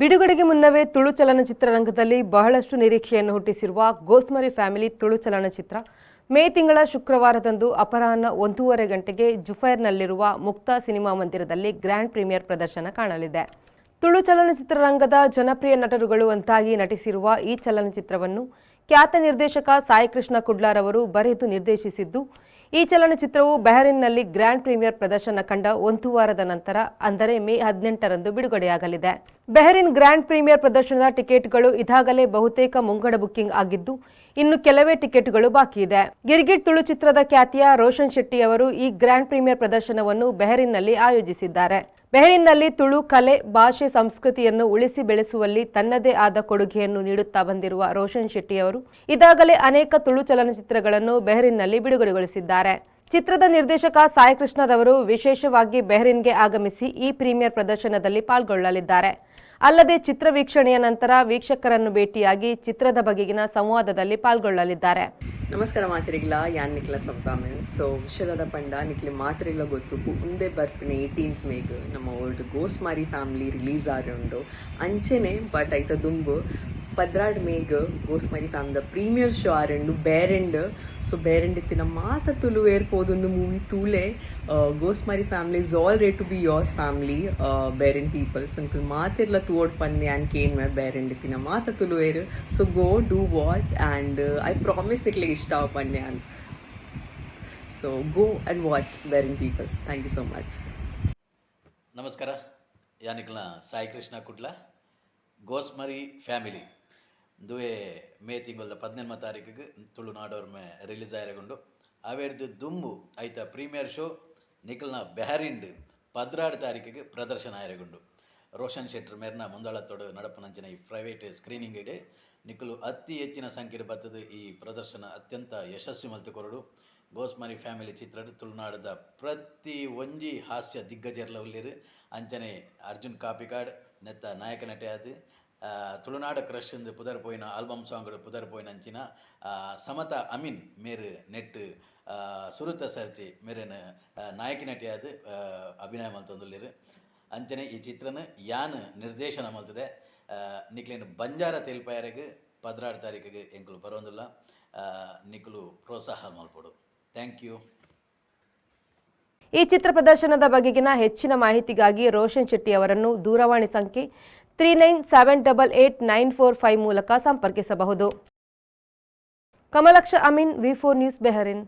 ಬಿಡುಗಡೆಗೆ ಮುನ್ನವೇ ತುಳು ಚಲನಚಿತ್ರರಂಗದಲ್ಲಿ ಬಹಳಷ್ಟು ನಿರೀಕ್ಷೆಯನ್ನು ಹುಟ್ಟಿಸಿರುವ ಗೋಸ್ಮರಿ ಫ್ಯಾಮಿಲಿ ತುಳು ಚಲನಚಿತ್ರ ಮೇ ತಿಂಗಳ ಶುಕ್ರವಾರದಂದು ಅಪರಾಹ್ನ 1:30 ಗಂಟೆಗೆ ಜುಫೈರ್ನಲ್ಲಿರುವ ಮುಕ್ತಾ ಸಿನಿಮಾ ಮಂದಿರದಲ್ಲಿ ಗ್ರ್ಯಾಂಡ್ ಪ್ರೀಮಿಯರ್ ಪ್ರದರ್ಶನ ಕಾಣಲಿದೆ. ತುಳು ಚಲನಚಿತ್ರರಂಗದ ಜನಪ್ರಿಯ ನಟರುಗಳು ಒಂದಾಗಿ ನಟಿಸಿರುವ ಈ ಚಲನಚಿತ್ರವನ್ನು ಖ್ಯಾತ ನಿರ್ದೇಶಕ ಸಾಯಿಕೃಷ್ಣ ಕುಡ್ಲಾರವರು ಬರೆದು ನಿರ್ದೇಶಿಸಿದ್ದು, ಈ ಚಲನಚಿತ್ರವು ಬೆಹರಿನ್ನಲ್ಲಿ ಗ್ರ್ಯಾಂಡ್ ಪ್ರೀಮಿಯರ್ ಪ್ರದರ್ಶನ ಕಂಡ ಒಂದು ವಾರದ ನಂತರ, ಅಂದರೆ ಮೇ 18ರಂದು ಬಿಡುಗಡೆಯಾಗಲಿದೆ. ಬೆಹರಿನ್ ಗ್ರ್ಯಾಂಡ್ ಪ್ರೀಮಿಯರ್ ಪ್ರದರ್ಶನದ ಟಿಕೆಟ್ಗಳು ಇದಾಗಲೇ ಬಹುತೇಕ ಮುಂಗಡ ಬುಕ್ಕಿಂಗ್ ಆಗಿದ್ದು, ಇನ್ನು ಕೆಲವೇ ಟಿಕೆಟ್ಗಳು ಬಾಕಿ ಇದೆ. ಗಿರ್ಗಿಟ್ ತುಳು ಚಿತ್ರದ ಖ್ಯಾತಿಯ ರೋಷನ್ ಶೆಟ್ಟಿ ಅವರು ಈ ಗ್ರ್ಯಾಂಡ್ ಪ್ರೀಮಿಯರ್ ಪ್ರದರ್ಶನವನ್ನು ಬೆಹರಿನ್ನಲ್ಲಿ ಆಯೋಜಿಸಿದ್ದಾರೆ. ಬೆಹರಿನ್ನಲ್ಲಿ ತುಳು ಕಲೆ, ಭಾಷೆ, ಸಂಸ್ಕೃತಿಯನ್ನು ಉಳಿಸಿ ಬೆಳೆಸುವಲ್ಲಿ ತನ್ನದೇ ಆದ ಕೊಡುಗೆಯನ್ನು ನೀಡುತ್ತಾ ಬಂದಿರುವ ರೋಷನ್ ಶೆಟ್ಟಿ ಅವರು ಇದಾಗಲೇ ಅನೇಕ ತುಳು ಚಲನಚಿತ್ರಗಳನ್ನು ಬೆಹರಿನ್ನಲ್ಲಿ ಬಿಡುಗಡೆಗೊಳಿಸಿದ್ದಾರೆ. ಚಿತ್ರದ ನಿರ್ದೇಶಕ ಸಾಯಿಕೃಷ್ಣರವರು ವಿಶೇಷವಾಗಿ ಬೆಹರಿನ್ಗೆ ಆಗಮಿಸಿ ಈ ಪ್ರೀಮಿಯರ್ ಪ್ರದರ್ಶನದಲ್ಲಿ ಪಾಲ್ಗೊಳ್ಳಲಿದ್ದಾರೆ. ಅಲ್ಲದೆ, ಚಿತ್ರ ವೀಕ್ಷಣೆಯ ನಂತರ ವೀಕ್ಷಕರನ್ನು ಭೇಟಿಯಾಗಿ ಚಿತ್ರದ ಬಗೆಗಿನ ಸಂವಾದದಲ್ಲಿ ಪಾಲ್ಗೊಳ್ಳಲಿದ್ದಾರೆ. ನಮಸ್ಕಾರ ಮಾತೆರೆಗ್ಲ, ಯಾನ್ ನಿಕ್ಲ ಸಬ್ದಾಮೆನ್. ಸೊ ವಿಷಯದ ಪಂಡ, ನಿಕ್ಲೆ ಮಾತೆರೆಗ್ಲ ಗೊತ್ತು, ಉಂದೆ ಬರ್ಪಿನ 18th ಮೇಗ್ ನಮ್ಮ ಓಲ್ಡ್ ಗೋಸ್ಮಾರಿ ಫ್ಯಾಮಿಲಿ ರಿಲೀಸ್ ಆರುಂಡು. ಅಂಚೆನೆ ಬಟ್ ಐತ ದುಂಬು 12 ಮೇಗ್ ಗೋಸ್ಮಾರಿ ಫ್ಯಾಮಿಲಿ ಪ್ರೀಮಿಯರ್ ಶೋ ಆರುಂಡು ಬೇರೆಂಡ್. ಸೊ ಬೇರೆಂಡ್ ಇತ್ತಿನ ಮಾತ ತುಳುವೇರ್ ಪೋದೊಂದು ಮೂವಿ ತೂಲೆ. Ghosmari Family is all ready to be yours family, Bahrain people. So ನಿಕುಲು ಮಾತೆರ್ಲ ತೂವೊಡ್ ಪಂದ್ ಯಾನ್ ಕೇನ್ವೆ, ಬೇರೆಂಡ್ ಇತ್ತಿನ ಮಾತ ತುಳುವೇರ್. So go do watch and I promise, ನಿಕ್ಲೆಗ್ ಇಷ್ಟ ಪಂದ್ ಯಾನ್. So go and watch, Bahrain people. Thank you so much. ನಮಸ್ಕಾರ, ಯಾನ್ ನಿಕ್ಲೆನ ಸಾಯಿ ಕೃಷ್ಣ ಕುಡ್ಲ. ಗೋಸ್ಮರಿ ಫ್ಯಾಮಿಲಿ ದುವೆ ಮೇ ತಿಂಗಳ 18 ತಾರೀಕಿಗೆ ತುಳುನಾಡೋರ್ಮೆ ರಿಲೀಸ್ ಆಯರೆಗುಂಡು. ಅವೆಡ್ದು ದುಂಬು ಐತ ಪ್ರೀಮಿಯರ್ ಶೋ ನಿಕಲ್ನ ಬೆಹರಿಂಡ್ 12 ತಾರೀಕಿಗೆ ಪ್ರದರ್ಶನ ಆಯರೆಗುಂಡು. ರೋಷನ್ ಶೆಟ್ಟರ್ ಮೇರ್ನ ಮುಂದಾಳತ್ತೋಡು ನಡಪನಂಚಿನ ಈ ಪ್ರೈವೇಟ್ ಸ್ಕ್ರೀನಿಂಗ್ ಇಡೆ ನಿಕುಲು ಅತಿ ಹೆಚ್ಚಿನ ಸಂಖ್ಯೆ ಬತ್ತದ ಈ ಪ್ರದರ್ಶನ ಅತ್ಯಂತ ಯಶಸ್ವಿ ಮಲ್ತು ಕೊರಡು. ಗೋಸ್ಮರಿ ಫ್ಯಾಮಿಲಿ ಚಿತ್ರಡ್ ತುಳುನಾಡದ ಪ್ರತಿ ಒಂಜಿ ಹಾಸ್ಯ ದಿಗ್ಗಜರ್ಲ ಉಲ್ಲೇರು. ಅಂಚನೆ ಅರ್ಜುನ್ ಕಾಪಿಕಾಡ್ ನೆತ್ತ ನಾಯಕ ನಟೆ ಆದ್, ತುಳುನಾಡ ಕ್ರಶ್ ಇಂದು ಪುದರ್ ಪೋಯಿನ ಆಲ್ಬಮ್ ಸಾಂಗ್ ಪುದರ್ ಪೋಯಿನ ಅಂಚಿನ ಸಮತಾ ಅಮೀನ್ ಮೇರು ನೆಟ್ ಸುರುತ ಸರ್ತಿ ಮೇರೆನ ನಾಯಕಿ ನಟಿಯಾದ್ ಅಭಿನಯ ಮಲ್ತೊಂದುಲ್ಲೆರ್. ಅಂಚನೆ ಈ ಚಿತ್ರನ ಯಾನ್ ನಿರ್ದೇಶನ ಮಲ್ತದೆ. ನಿಕ್ಲೆನ್ ಬಂಜಾರ ತೆಲ್ಪಾಯರೆಗ್ 12 ತಾರೀಕಿಗೆ ಎಂಕುಲು ಬರೋಂದುಲ್ಲ. ನಿಕುಲು ಪ್ರೋತ್ಸಾಹ ಮಲ್ಪೊಡು. Thank you. ಈ ಚಿತ್ರ ಪ್ರದರ್ಶನದ ಬಗೆಗಿನ ಹೆಚ್ಚಿನ ಮಾಹಿತಿಗಾಗಿ ರೋಷನ್ ಶೆಟ್ಟಿ ಅವರನ್ನು ದೂರವಾಣಿ ಸಂಖ್ಯೆ 39788945 ಮೂಲಕ ಸಂಪರ್ಕಿಸಬಹುದು. ಕಮಲಕ್ಷ ಅಮೀನ್, ವಿ4 ನ್ಯೂಸ್, ಬೆಹರಿನ್.